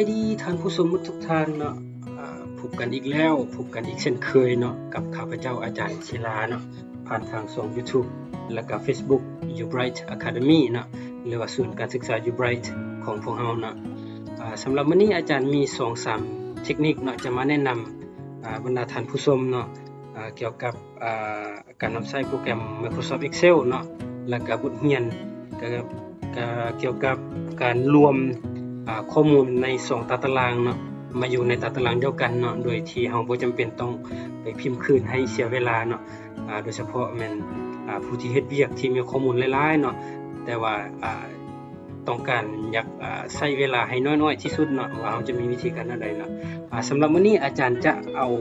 ສະບາຍດີທ່ານຜູ້ຊົມໝົດທຸກທ່ານເນາະ ອາ ພົບກັນອີກແລ້ວ ພົບກັນອີກເຊັ່ນເຄີຍເນາະ ກັບຂ້າພະເຈົ້າອາຈານສິລາເນາະ ຜ່ານທາງຊ່ອງ YouTube ແລະກະ Facebook Youbright Academy ເນາະ ຫຼືວ່າສູນການສຶກສາ Youbright ຂອງພວກເຮົາເນາະ. ອາ ສຳລັບມື້ນີ້ອາຈານມີສອງສາມເຕັກນິກເນາະ ຈະມາແນະນຳ ອາ ບັນດາທ່ານຜູ້ຊົມເນາະ ອາ ກ່ຽວກັບ ອາ ການນຳໃຊ້ໂປຣແກຣມ Microsoft Excel ເນາະ ແລະກະບົດຮຽນ ກະ ກະກ່ຽວກັບການລວມ ອາ ຂໍ້ມູນໃນສອງຕາຕະລາງເນາະ ມາຢູ່ໃນຕາຕະລາງດຽວກັນເນາະ ໂດຍທີ່ເຮົາບໍ່ຈຳເປັນຕ້ອງໄປພິມຄືນໃຫ້ເສຍເວລາເນາະ ອາ ໂດຍສະເພາະແມ່ນ ອາ ຜູ້ທີ່ເຮັດວຽກທີ່ມີຂໍ້ມູນຫຼາຍໆເນາະ ແຕ່ວ່າ ອາ ຕ້ອງການຢາກ ອາ ໃຊ້ເວລາໃຫ້ນ້ອຍໆທີ່ສຸດເນາະ ວ່າເຮົາຈະມີວິທີການແນວໃດເນາະ. ອາ ສຳລັບມື້ນີ້ອາຈານຈະເອົາ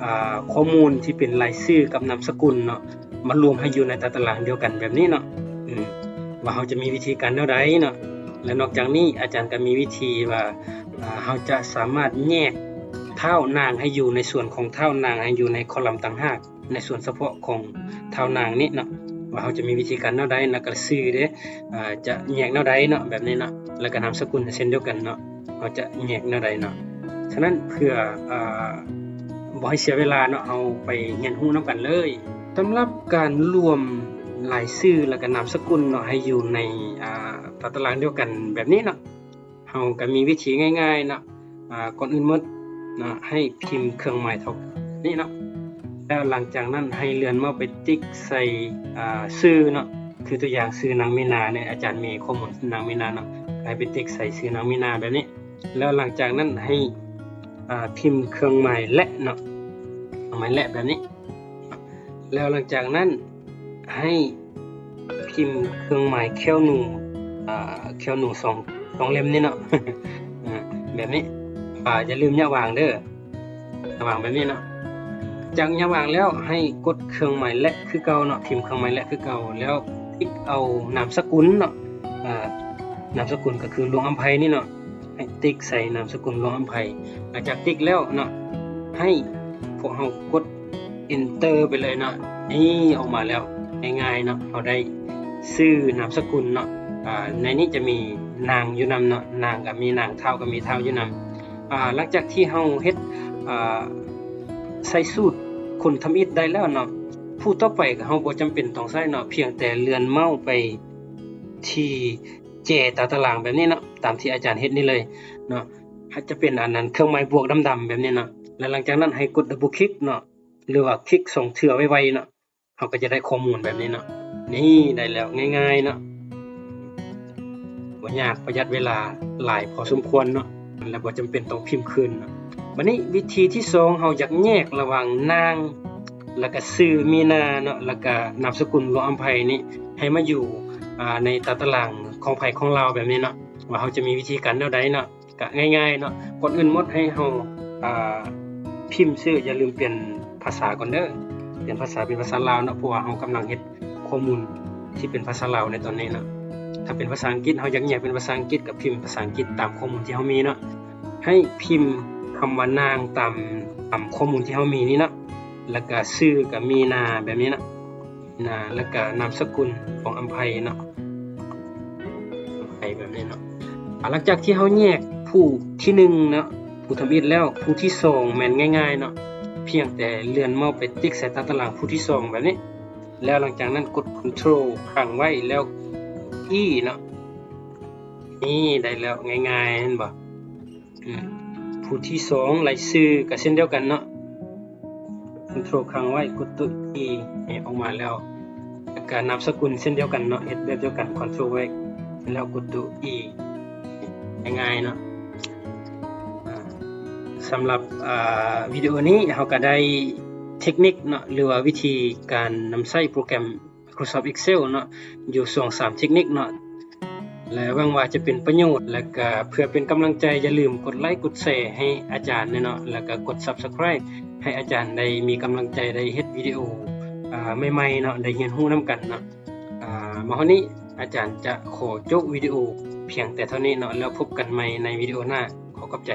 ອາ ຂໍ້ມູນທີ່ເປັນລາຍຊື່ກັບນາມສະກຸນເນາະ ມາລວມໃຫ້ຢູ່ໃນຕາຕະລາງດຽວກັນແບບນີ້ເນາະ ອາ ວ່າເຮົາຈະມີວິທີການແນວໃດເນາະ. ແລະນອກຈາກນີ້ອາຈານກໍມີວິທີວ່າ ອາ ເຮົາຈະສາມາດແຍກທ້າວນາງໃຫ້ຢູ່ໃນສ່ວນຂອງທ້າວນາງ ໃຫ້ຢູ່ໃນຄໍລັມຕ່າງຫາກ ໃນສ່ວນສະເພາະຂອງທ້າວນາງນີ້ເນາະ ວ່າເຮົາຈະມີວິທີການແນວໃດເນາະ ແລະກະຊື່ເດ້ ອາ ຈະແຍກແນວໃດເນາະ ແບບນີ້ເນາະ ແລະກະນາມສະກຸນເຊັ່ນດຽວກັນເນາະ ເຮົາຈະແຍກແນວໃດເນາະ. ສະນັ້ນເພື່ອ ອາ ບໍ່ໃຫ້ເສຍເວລາເນາະ ເຮົາໄປຮຽນຮູ້ນຳກັນເລີຍ. ສຳລັບການລວມລາຍຊື່ ແລະກະນາມສະກຸນເນາະ ໃຫ້ຢູ່ໃນ ອາ ຕາຕະລາງດຽວກັນແບບນີ້ເນາະ ເຮົາກໍມີວິທີງ່າຍໆເນາະ ອາ ກ່ອນອື່ນໝົດເນາະ ໃຫ້ພິມເຄື່ອງໝາຍເທົ່ານີ້ເນາະ ແລ້ວຫຼັງຈາກນັ້ນໃຫ້ເລື່ອນເມົາສ໌ໄປຕິກໃສ່ ອາ ຊື່ເນາະ ຄືຕົວຢ່າງຊື່ນາງມີນານີ້ ອາຈານມີຂໍ້ມູນນາງມີນາເນາະ ໃຫ້ໄປຕິກໃສ່ຊື່ນາງມີນາແບບນີ້ ແລ້ວຫຼັງຈາກນັ້ນໃຫ້ ອາ ພິມເຄື່ອງໝາຍແລະເນາະ ເຄື່ອງໝາຍແລະແບບນີ້ ແລ້ວຫຼັງຈາກນັ້ນໃຫ້ພິມເຄື່ອງໝາຍແຂ້ວໜູ ອາ ແຂ້ວໜູສອງ ສອງເຫຼັ້ມນີ້ເນາະ ອາ ແບບນີ້ ອາ ຢ່າລືມຍະຫວ່າງເດີ້ ຍະຫວ່າງແບບນີ້ເນາະ. ຈາກຍະຫວ່າງແລ້ວໃຫ້ກົດເຄື່ອງໝາຍແລະຄືເກົ່າເນາະ ພິມເຄື່ອງໝາຍແລະຄືເກົ່າ ແລ້ວຕິກເອົານາມສະກຸນເນາະ ອາ ນາມສະກຸນກໍຄື ຫຼວງອຳໄພ ນີ້ເນາະ ໃຫ້ຕິກໃສ່ນາມສະກຸນ ຫຼວງອຳໄພ. ຫຼັງຈາກຕິກແລ້ວເນາະ ໃຫ້ພວກເຮົາກົດ Enter ໄປເລີຍເນາະ ນີ້ອອກມາແລ້ວ ງ່າຍໆເນາະ ເຮົາໄດ້ຊື່ນາມສະກຸນເນາະ ອາ ໃນນີ້ຈະມີນາງຢູ່ນຳເນາະ ນາງກໍມີນາງ ທ້າວກໍມີທ້າວຢູ່ນຳ. ອາ ຫຼັງຈາກທີ່ເຮົາເຮັດ ອາ ໃສ່ສູດຄູນທຳອິດໄດ້ແລ້ວເນາະ ຜູ້ຕໍ່ໄປເຮົາບໍ່ຈຳເປັນຕ້ອງໃຊ້ເນາະ ພຽງແຕ່ເລື່ອນເມົາສ໌ໄປທີ່ແຈຕາຕະລາງແບບນີ້ເນາະ ຕາມທີ່ອາຈານເຮັດນີ້ເລີຍເນາະ ອາດຈະເປັນອັນນັ້ນ ເຄື່ອງໝາຍບວກດຳໆແບບນີ້ເນາະ ແລະຫຼັງຈາກນັ້ນໃຫ້ກົດ Double Click ເນາະ ຫຼືວ່າຄລິກສອງເທື່ອໄວໆເນາະ ເຮົາກໍຈະໄດ້ຂໍ້ມູນແບບນີ້ເນາະ ນີ້ໄດ້ແລ້ວ ງ່າຍໆເນາະ ບໍ່ຍາກ ປະຢັດເວລາຫຼາຍພໍສົມຄວນເນາະ ແລະບໍ່ຈຳເປັນຕ້ອງພິມຄືນເນາະ. ບາດນີ້ວິທີທີສອງ ເຮົາຢາກແຍກລະຫວ່າງນາງ ແລະກະຊື່ມີນາເນາະ ແລະກະນາມສະກຸນ ຫຼວງອຳໄພ ນີ້ ໃຫ້ມາຢູ່ ອາ ໃນຕາຕະລາງຂອງໃຜຂອງລາວແບບນີ້ເນາະ ວ່າເຮົາຈະມີວິທີການແນວໃດເນາະ. ກະງ່າຍໆເນາະ ກ່ອນອື່ນໝົດໃຫ້ເຮົາ ອາ ພິມຊື່ ຢ່າລືມປ່ຽນພາສາກ່ອນເດີ້ ປ່ຽນພາສາເປັນພາສາລາວເນາະ ເພາະວ່າເຮົາກຳລັງເຮັດຂໍ້ມູນທີ່ເປັນພາສາລາວໃນຕອນນີ້ເນາະ. ຖ້າເປັນພາສາອັງກິດ ເຮົາຢາກແຍກເປັນພາສາອັງກິດກັບພິມພາສາອັງກິດຕາມຂໍ້ມູນທີ່ເຮົາມີເນາະ. ໃຫ້ພິມຄຳວ່ານາງຕາມ ຕາມຂໍ້ມູນທີ່ເຮົາມີນີ້ເນາະ ແລ້ວກະຊື່ກະມີນາແບບນີ້ເນາະ ນາ ແລ້ວກະນາມສະກຸນຂອງອຳໄພເນາະ ອຳໄພແບບນີ້ເນາະ. ອາ ຫຼັງຈາກທີ່ເຮົາແຍກຜູ້ທີໜຶ່ງເນາະ ຜູ້ທຳອິດແລ້ວ ຜູ້ທີສອງແມ່ນງ່າຍໆເນາະ ພຽງແຕ່ເລື່ອນເມົາສ໌ໄປຕິກໃສ່ຕາຕະລາງຜູ້ທີສອງແບບນີ້ ແລ້ວຫຼັງຈາກນັ້ນກົດ Control ຄ້າງໄວ້ ແລ້ວ E ເນາະ ນີ້ໄດ້ແລ້ວ ງ່າຍໆ ເຫັນບໍ່? ອືມ ຜູ້ທີສອງລາຍຊື່ກໍເຊັ່ນດຽວກັນເນາະ Control ຄ້າງໄວ້ ກົດຕົວ E ໃຫ້ອອກມາແລ້ວ ແລ້ວກໍນາມສະກຸນເຊັ່ນດຽວກັນເນາະ ເຮັດແບບດຽວກັນ Control ໄວ້ ແລ້ວກົດຕົວ E ງ່າຍໆເນາະ. ອາ ສຳລັບ ອາ ວິດີໂອນີ້ເຮົາກໍໄດ້ເຕັກນິກເນາະ ຫຼືວ່າວິທີການນຳໃຊ້ໂປຣແກຣມ Microsoft Excel ເນາະ ຢູ່ສອງສາມເຕັກນິກເນາະ ແລະ ຫວັງວ່າຈະເປັນປະໂຫຍດ ແລະກະເພື່ອເປັນກຳລັງໃຈ ຢ່າລືມກົດໄລກົດແຊໃຫ້ອາຈານແດ່ເນາະ ແລະກະກົດ Subscribe ໃຫ້ອາຈານໄດ້ມີກຳລັງໃຈໄດ້ເຮັດວິດີໂອ ອາ ໃໝ່ໆເນາະ ໄດ້ຮຽນຮູ້ນຳກັນເນາະ. ອາ ມາຮອດນີ້ອາຈານຈະຂໍໂຈະວິດີໂອພຽງແຕ່ເທົ່ານີ້ເນາະ ແລ້ວພົບກັນໃໝ່ໃນວິດີໂອໜ້າ ຂໍຂອບໃຈ.